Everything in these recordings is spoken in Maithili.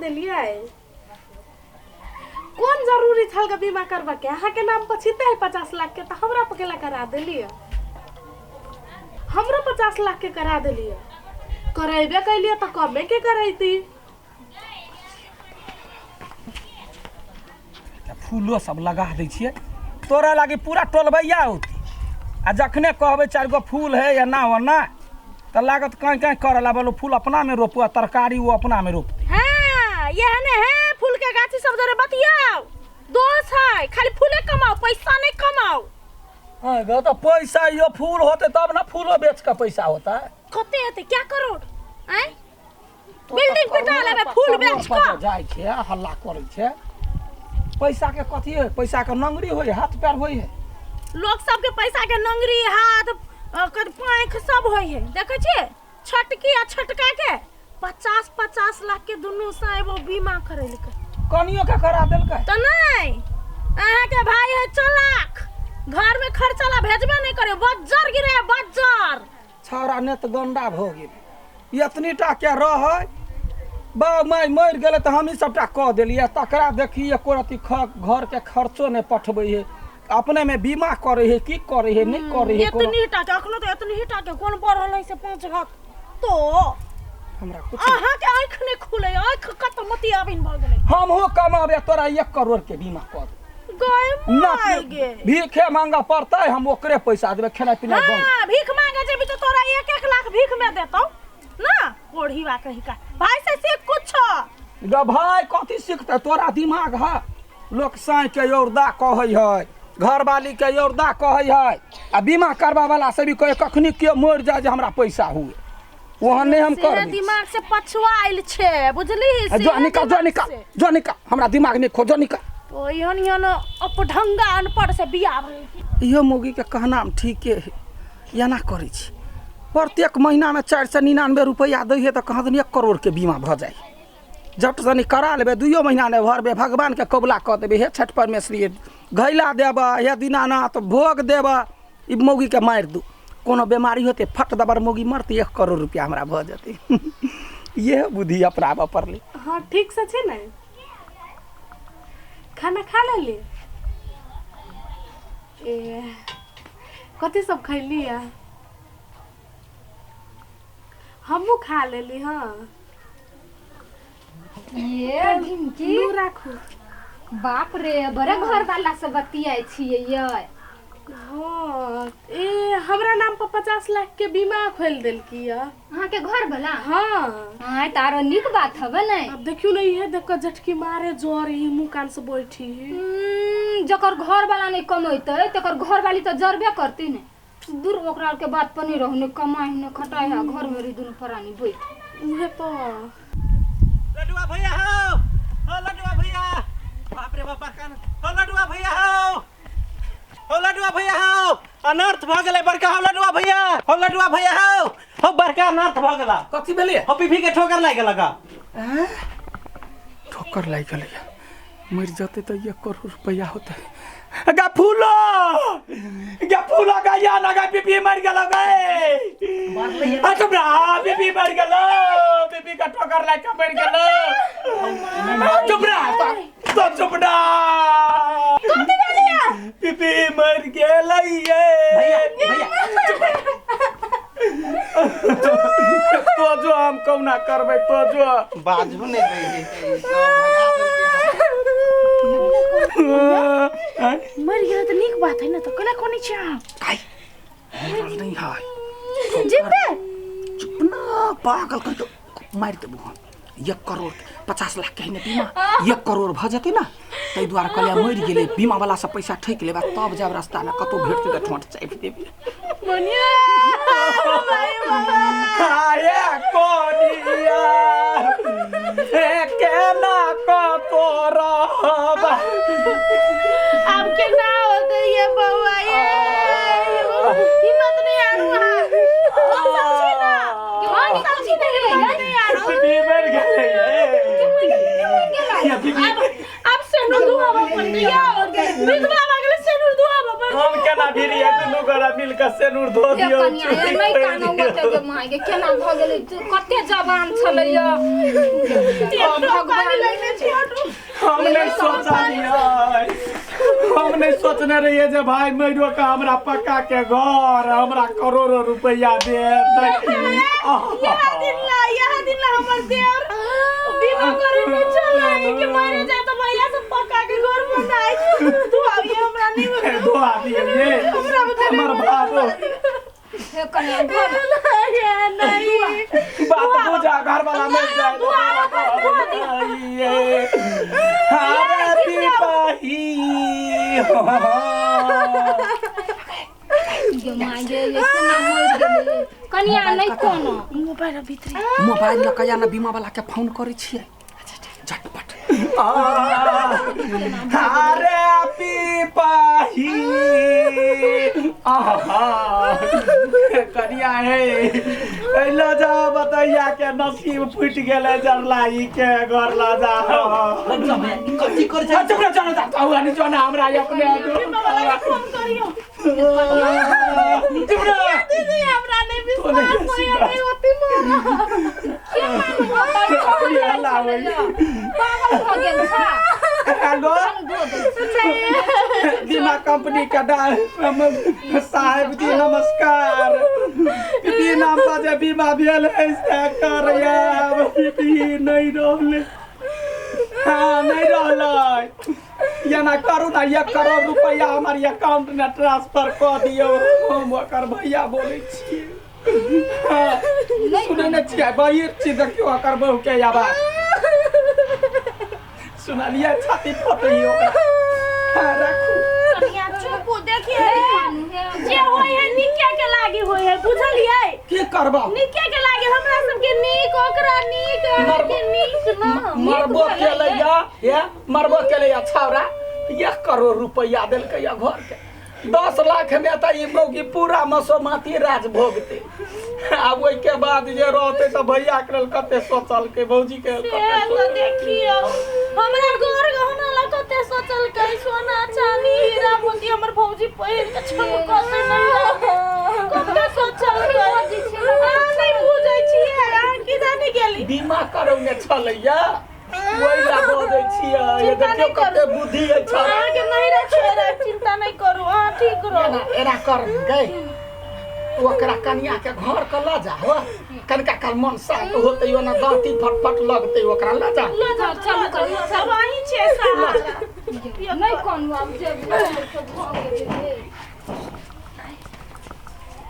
देलियै कोन जरूरी छल के बीमा करबा के अहाँ के नाम पर छिते है 50 लाख के तऽ हमरा पर केला करा देलियै हमरो 50 लाख के करा देलियै करेबे कैलियै तऽ कमे के करैती फूलो सब लगा दै छियै तोरा लागी पूरा टोलबैया औती आ जखने कहबै चारि गो फूल है एना ओना तऽ लागत काँय काँय करऽ लागल ओ फूल अपनामे रोपू आ तरकारी ओ अपनामे रोपतै हाँ यह ने है फूल के गाछी सब जरे बतियाओ दोष है खाली फूले कमाओ पैसा नहीं कमाओ हाँ गो तऽ पैसा यो फूल होतै तब ने फूलो बेच कऽ पैसा होतै कते हेतै क्या करोड़ आँय बिल्डिंग पिटा लेबै फूल बेच कऽ जाइ छै हल्ला करै छै पैसा के कथी है पैसा के नंगरी होइ हाथ पैर होइ है लोग सबके पैसा के नंगरी हाथ पाँख सब होइ है देखै छियै छोटकी आ छोटका के पचास पचास लाख के दुनू साहेब ओ बीमा करेलकै कनियो के करा देलकै तऽ नहि अहाँके भाई है चलाक घर में खर्चा ला भेजबे नहीं करे बज्जर गिरे बज्जर छौड़ा ने तऽ गंडा भऽ गेल एतनी टा के रहै बा माय मरि गेलै तऽ हमही सबटा कऽ देलियै तकरा देखी एको रत्ती घरके खर्चो नहि पठबै है अपनेमे बीमा करै है की करै है नहि करै है कोनो एतनी टा के अखनो तऽ एतनी टा के कोन बढ़ल है से 5 हाथ तो हमरा कुछ अहाँ के आँख नहि खुले आँख कत मोतियाबिन भऽ गेलै हमहूँ कमाबे तोरा 1 करोड़ के बीमा कऽ देब गय माय गे भीखे मांगऽ पड़तै हम ओकरे पैसा देबै खेनाइ पिनाइ बंद हाँ भीख मांगे जेबी तो तोरा एक एक लाख भीख में देतौ ना कोढ़ीवा कही का भाई से सीख कुछ ग भाय कथी सीखतै तोरा दिमाग है लोक साँइ के यौरदा कहै है घरवाली के यौरदा कहै है आ बीमा करबा वाला से भी कहै कखनी केओ मरि जाय जे हमरा पैसा हुए ओहन नहि हम से करबै दिमाग से पछुआ आयल छै बुझली जो निकल जो निकल जो निकल हमरा दिमाग नहि खो जो निकल तो एहन एहन अपढंगा अनपढ़ से बियाह भेल इहो मौगीके कहनाम ठीके है एना करै छी प्रत्येक महीनामे 499 रुपैआ दै है तऽ कहाँ दन 1 करोड़के बीमा भऽ जाइ जट सनी करा लेबै दुइयो महीना नहि भरबै भगवानके कबुला कऽ देबै हे छठि परमेश्वरी घैला देबऽ हे दीनानाथ भोग देबऽ ई मौगीके मारि दू कोनो बेमारी होतै फट दबर मौगी मरतै 1 करोड़ रुपैआ हमरा भऽ जेतै इएह बुद्धि अपनाबऽ पड़लै हाँ ठीक से छै ने खाना खा लेली ए कथी सब खैली है हमहूँ खा लेली हाँ ये ढिमकी लू राखू बाप रे बड़े घर वाला से बतियाइ छियै ये हाँ ए हमरा नाम पर 50 लाख के बीमा खोलि देलकी यऽ अहाँके घर वाला हाँ हाँ तऽ आरो नीक बात हवे ने अब देखियौ ने इहे देख कऽ झटकी मारे जोर ही मुँह कान से बैठी जकर घर वाला नहीं कमेतै तकर घर वाली तऽ जरबे करती ने दूर ओकरा आरके बात पर नहीं रहू ने कमाइ ने खटाइ है घर में रही दुनू प्राणी बैठ उहे तो लडुआ भैया हो हो लडुआ भैया बाप रे बाप कान हो लडुआ भैया हो हो लडुआ भैया हो अनर्थ भऽ गेलै बड़का हो लडुआ भैया हो लडुआ भैया हो हो बड़का अनर्थ भऽ गेला कथी भेलै हो पीपी के ठोकर लागि गेलक ठोकर लागि गेलै मरि जेतै तऽ 1 करोड़ रुपैआ होतै गा फूलो गा फूलो गा या ना गा पीपी मरि गेलो गे अच्छा ब्रा पीपी मरि गेलो पीपी का ठोकर लागि कऽ मरि गेलो चुप रह तो चुप रह पीपी मरि गेलै ये भैया भैया तो जो हम कहुना करबै तो जो बाजू नहि दै है सब भगा देलकै। मरि गेलै तऽ नीक बात है ने तऽ केना कोनी छै अहाँ काई मरल नहीं है जीते चुप ना पागल कर के मारि देबू हम 1 करोड़ 50 लाख के है ने बीमा 1 करोड़ भऽ जेतै ने ताहि दुआरे कहलियै मरि गेलै बीमा वाला से पैसा ठकि लेबै तब जायब रास्तामे कतहु भेटतै तऽ ठोंट चापि देबै बढ़िया हाय कोनिया हे केना कतो रहब आब केना होतै ये बौआ ये हिम्मत नहीं आरू अहाँ हम सब छी ना हम सब छी ना हिम्मत नहीं आरू बीबी मरि गेलै ये बीबी अब अब सेनुर दुआबा पड़तै यौ विधवा भऽ गेलै सेनुर दुआबा पड़तै हम केना भिरिया दुनू गोरा मिल के सेनूर धो हे दियौ कनिया हे नहि कानू ओते गे माय गे केना भऽ गेलै कते जवान छलैया भगवान हम नहीं सोचलियै हम नहीं सोचने रहियै जे भाई मरियो के हमरा पक्का के घर हमरा करोड़ो रुपया देत यह दिन ला यह दिन ला हमर देवर बीमा करे में चल आई कि मरे जा तो भैया सब पक्का के घर बनाई तू अभी हमरा नहीं बता धोआ दिए ये हमरा बता हमर बाबू हे कनिया घर नहीं बात बुझा घर वाला मर जाए ये अरे पिपाही गे माय गे ये केना मरि गेलै कनिया नहि कोनो मोबाइल भीतरी मोबाइल लऽ कऽ या ने बीमा वाला के फोन करै छियै झटपट अरे पिपाही आहा कनिया हे ल जा बतैया के नसीब फूटि गेलै जरलाई के घर ल जा कथी कर अच्छा चुप रह जानो ता आउ जो ना हमरा अपने फोन करियो चुप रह दीदी हमरा नहीं विश्वास होया नहीं होती मारा अपने हल्ला होई। पागल भऽ गेल छा हेलो दो दै बीमा कंपनी के साहेब जी नमस्कार बिना बजे बीमा भेल है से करया भी नहीं रहले हाँ नहीं रहलै एना करू ना 1 करोड़ रुपया हमर अकाउंट में ट्रांसफर कऽ दियौ हम ओकर भैया बोलै छियै हाँ, सुनै नहि छियै बहिर छी देखियौ ओकर बहू के आवाज सुनलियै छाती फटैयो ओकरा हाँ राखू कनिया चुप देखिए जे होय है नीके के लागी होय है बुझलियै की करबा नीके के लागी हमरा सबके नीक ओकरा नीक अहाँके नीक ना मरबो केलैया हे मरबो केलैया छौड़ा 1 करोड़ रुपैआ देलकै या घर के 10 लाख में तऽ ई मौगी पूरा मसोमाती राज भोगतै आब ओहिके बाद जे रहतै तऽ भैया के लेल कते सोचलकै भौजी के लेल से कते तो देखियौ हमरा घर गहना ला कते सोचलकै सोना चांदी हीरा मोती हमर भौजी पहिर के चमकते नहीं रहे कते सोचलकै अहाँ नहि बुझै छियै अहाँ की जाने गेली बीमा करौने छलैया ओहि ला बजै छियै चिंता देखियौ नहि करू। कते बुद्धि अछि अहाँके नहीं रहे चिंता नहीं करू अहाँ ठीक रहू एना एना कर गई ओकरा कनिया के घर के लऽ जा हो कनिका काल मन शांत होतै ओना दाँती फटफट लगतै ओकरा लऽ जा लऽ जाउ चलू, चलू चलू, सब अहीं छियै सहारा नहि कोनो आब जे भेल से भऽ गेलै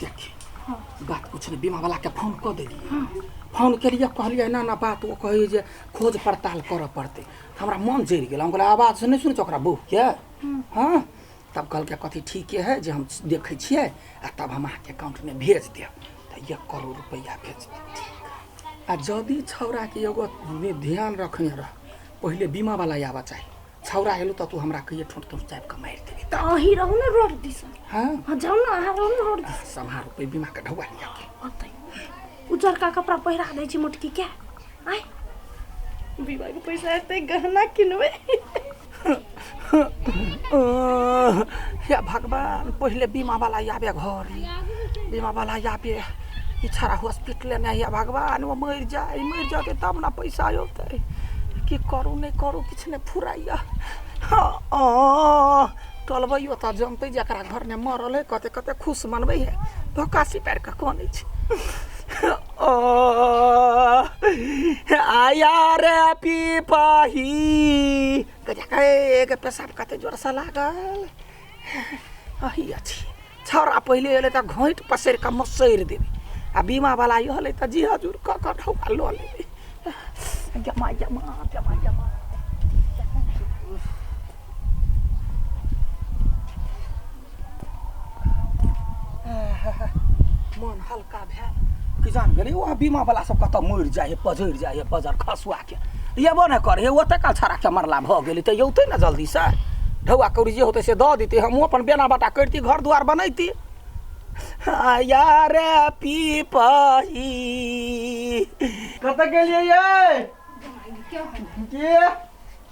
देखी बात कुछ नहीं बीमा वाला के फोन कऽ देलियै फोन केलियै कहलियै एना एना बात ओ कहै जे खोज पड़ताल करऽ पड़तै तऽ हमरा मन जरि गेल हम कहलियै आवाज से नहि सुनै छै ओकरा बहूके हँ तब कहलकै कथी ठीके है जे हम देखै छियै आ तब हम अहाँके अकाउंटमे भेज देब तऽ 1 करोड़ रुपैआ भेज देब आ जदि छौड़ाके एगो ध्यान रखने रह पहिले बीमा वाला आबऽ चाही छौड़ा एलौ तऽ तू हमरा कहिए ठोंट तोट चापि कऽ मारि देबी तऽ अहीं रहू ने रोड दिसन हँ हँ जाउ ने अहाँ रहू ने रोड दिसन सम्हार रुपैआ बीमा के ढौआ लिअ के ओतै उजरका कपड़ा पहिरा दै छी मोटकी के आय बीमा के पैसा एतै गहना किनबै हे भगवान पहिले बीमा वाला आबे घर बीमा वाला आबे ई छड़ा हॉस्पिटल नहि हे भगवान ओ मरि जाय मरि जेतै तब ने पैसा औतै की करू नहि करू किछु नहि फुराइया हँ टलबैयो तऽ जनतै जकरा घरमे मरल है कते कते खुश मनबै है भोकासी पारि कऽ कनै छै ओ आया रे पीपही गजा पेशाब कते जोरसँ लागल अही अछि छौड़ा पहिले एलै तऽ घोँटि पसरि कऽ मसरि देबै आ बीमा वाला एलै तऽ जी हजूर कऽ कऽ ढौआ लऽ लेबै जमा जमा जमा जमा मन हल्का भेल कि जान गेलै ओ बीमा वाला सब कतऽ मरि जाइ है पजरि जाइ है पजर खसुआके एबो नहि करै है ओते काल छड़ाके मरला भऽ गेलै तऽ औतै ने जल्दीसँ ढौआ कौड़ी जे होतै से दऽ देतै हमहूँ अपन बेना बाटा करिती घर दुआर बनैती आया रे पीपही कतऽ गेलियै यै के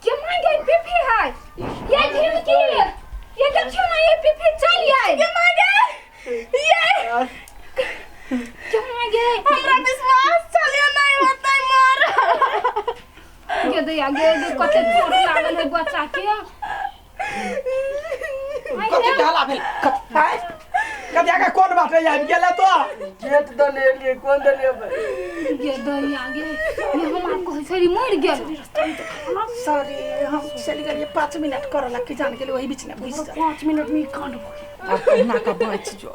के मांगे पीपी है ये झिमकी ये देखियो ना ये पीपी चल आए के माय कते चोट लागल है बच्चा के। कथी के हल्ला भेल? आँय? कथी आगे कोन बाटे आबि गेलै तो? गेट दने एलियै, कोन दने एबै? ये दैया गे, ये हम आर कहै छली मरि गेल। सॉरी, हम चलि गेलियै 5 मिनट करऽ ला, की जान गेलै ओहि बीच ने घुसि जा। 5 मिनट में ई कांड भऽ गेल। आब कहुना कऽ बचि जो।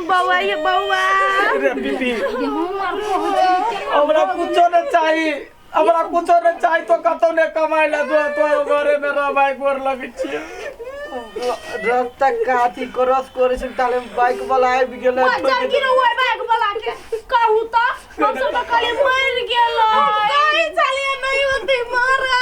बौआ ये बौआ। रे बीबी, ये हम आर कहै छली केना। हमरा कुछो नहीं चाही, हमरा कुछो नहीं चाही, तो कतौ नहीं कमाइ ला जो तो घरे में रह भाई, गोर लगै छियै। रास्ता काथी क्रॉस करे छै ताले बाइक वाला आबि गेलै। बच्चा गिरो ओइ बाइक वाला के कहू त हम सब त कहलियै मरि गेल। कहै छलियै नहीं होते मारा।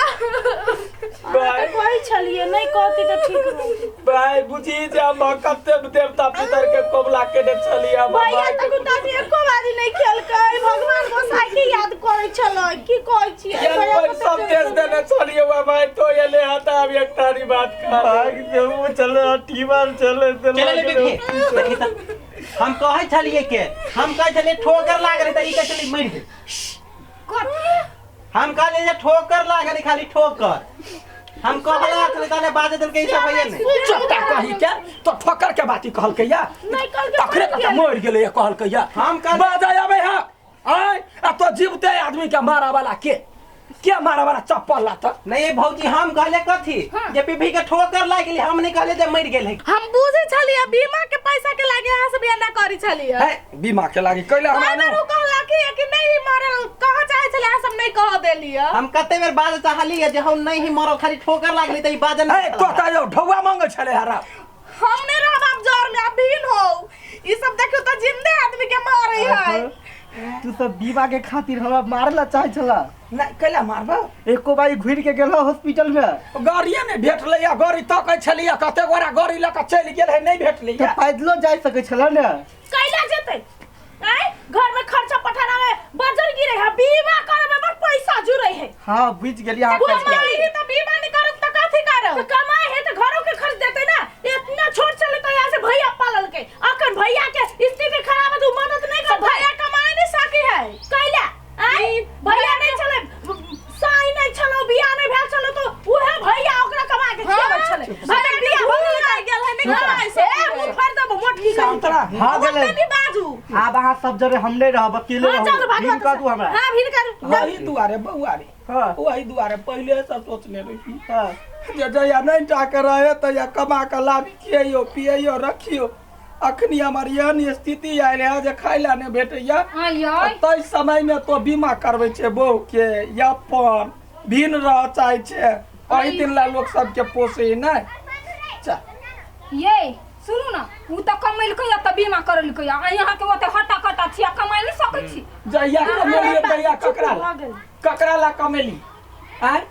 भाई कहै छलियै नहीं कहती त ठीक रहती। भाई बुझी जे हम कते देवता पितर के कबला केने छलियै हम। भैया तक दादी एको बारी नहीं खेलकै। भगवान गोसाई के याद करै छलै। की कहै छियै? यार पर सब देश देने छलियै वह भाई, तो एले हता अब एक तारी बात कर। भाग से वो चले टीमार चले। चले ले बीबी, देखी त हम कहै छलियै के, हम कहै छलियै ठोकर लागल त ई कहै छलियै मरि गेल। कथी? हम कहलियै जे ठोकर लागल, खाली ठोकर हम कहला छलै तने बाजे देलकै ई सब भैया ने। चोटा कही के तो ठोकर के बाती कहलकै या नहीं कहलकै। तखने मरि कता गेल। मरि गेलै कहलकै या। हम कहलियै बाजा आबै है आय, आ तो जीवते आदमी के मारा वाला के मारा वाला चप्पल लात। नहीं भौजी, हम कहले कथी जे बीबी के ठोकर लागि गेलै, हम नहीं कहले जे मरि गेल है। हम बुझै छलियै बीमा के पैसा के लागे अहाँ सब एना करै छलियै। है बीमा के लागी कैला हमरा कई बेर ने उ कहला कि नहीं मरल कह चाहे छलियै, अहाँ सब नहीं कह देलियै। हम कते बेर बाजे चाहलियै जे हम नहीं मरल, खाली ठोकर लागलै त ई बाजे है नहीं। तो त यो ढौआ मांगे छले हरा। हम नहीं रहब आब जर में, आब भीन हो ई सब देखियो त जिंदे आदमी के मारे है। तू सब बीमा के खातिर हमरा मारे ला चाहे छला? नहीं कैला मारबा? एको बारी घुरि के गेल हॉस्पिटल में? गाड़िए नहीं भेटलै या गाड़ी तकै छलियै, कते गोरा गाड़ी लऽ कऽ चलि गेल है, नहीं भेटलै तऽ या। पैदलो जाय सकै छला ने? कैला जेतै? आय घर में खर्चा पठाना में बजर गिरे है, बीमा करे में बड़ पैसा जुड़े है। हाँ बुझि गेलियै अहाँ। कमाई है त बीमा नहीं करब त कथी करब? त कमाई है त घरों के खर्च देते ना। इतना छोट चले तो यहाँ से भैया पालल के, अखन भैया के स्थिति खराब है तो मदद नहीं कर। भैया कमाई नहीं सकी है कैला? आय भैया नहीं चले, साई नहीं चलो, बियाह नहीं भेल चलो तो उहे भैया ओकरा कमा के खियाबै छले। भैया बियाह हो गेल है नहीं कमाई से। ए मुंह फाड़ देबो मोटकी। शांत रह। भऽ गेलै। ओते भी बाजू। आब अहाँ सब जरे हम नहीं रहब, अकेले हाँ चल रहू। भागो। भीड़ कऽ दू हमरा। हाँ भीड़ कर। वही दुआरे बौआ रे, हाँ। वही दुआरे पहिले से सोचने रही हाँ। जे जहिया नहीं टाके रहे तहिया कमा कऽ लाबी खियैयो पियैयो रखियो। अखनी हमर एहन स्थिति आयल है जे खाइ ला नहि भेटैया। आय आय ताहि समय में तो बीमा करबै छै बहू के या अपन भिन्न रह चाहै छै, एहि दिन ला लोक सबके पोसै नहि। चल ये सुनू ना, उ तऽ कमेलकै या तऽ बीमा करेलकै या, आ अहाँके ओते हट्टा कट्टा छी आ कमाइ नहि सकै छी। जहिया कमेलियै तहिया ककरा ला भऽ गेल। ककरा ला कमेली? आँय,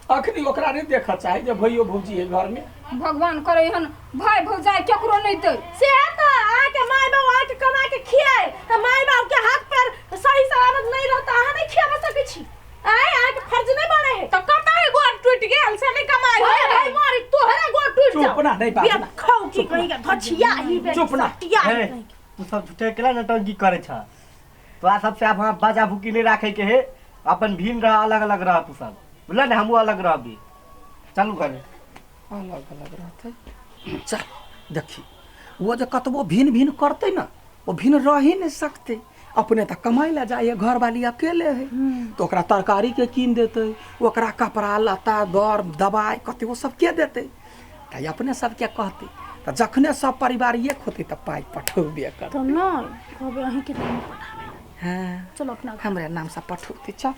अखनी ओकरा नहि देखऽ चाही जे भैयो भौजी है घर में। भगवान करे एहन भाई भौजाई केकरो नहि दै। से तऽ अहाँके माय बाप अहाँके कमा के खियाए तऽ माय बाप के हाथ पर सही सलामत नहीं रहता, अहाँ नहीं खियाबा सकै छी। आय अहाँके फर्ज नहीं बने है। तऽ कतऽ है गोड़ टूटि गेल से नहीं कमाइ भाई है। भाई मारी तोहरा गोड़ टूट जाओ। चुप ना, नहीं बात ना। खाओ की कहीं का धछिया ही बेटी चुप ना। सटिया ही हे, कहीं के। तू सब झूठे केला नौटंकी करे छ। तोरा सबसे आब हमरा बाजा भूकी नहीं राखे के हे, अपन भिन्न रह, अलग अलग रह तू सब, बुझल ने? हमहूँ अलग रहबी। चलू घरे। अलग अलग रहतै। चल देखी, वो जे कतबो भिन्न भिन्न करतै ना, वो भिन्न रह ही नहीं सकते। अपने तऽ कमाइ लए जाइए, घरवाली अकेले है तो ओकरा तरकारी के कीन देतै, ओकरा कपड़ा लत्ता दर दबाइ कते वो सब के देतै? तऽ अपने सबके कहतै। तऽ जखने सब परिवार एक होतै तऽ पाइ पठौबे करतै। तो नहीं कहबै अहीं के नाम पठाबै। हाँ चलो अपना हमरे नामसँ पठौतै। चल।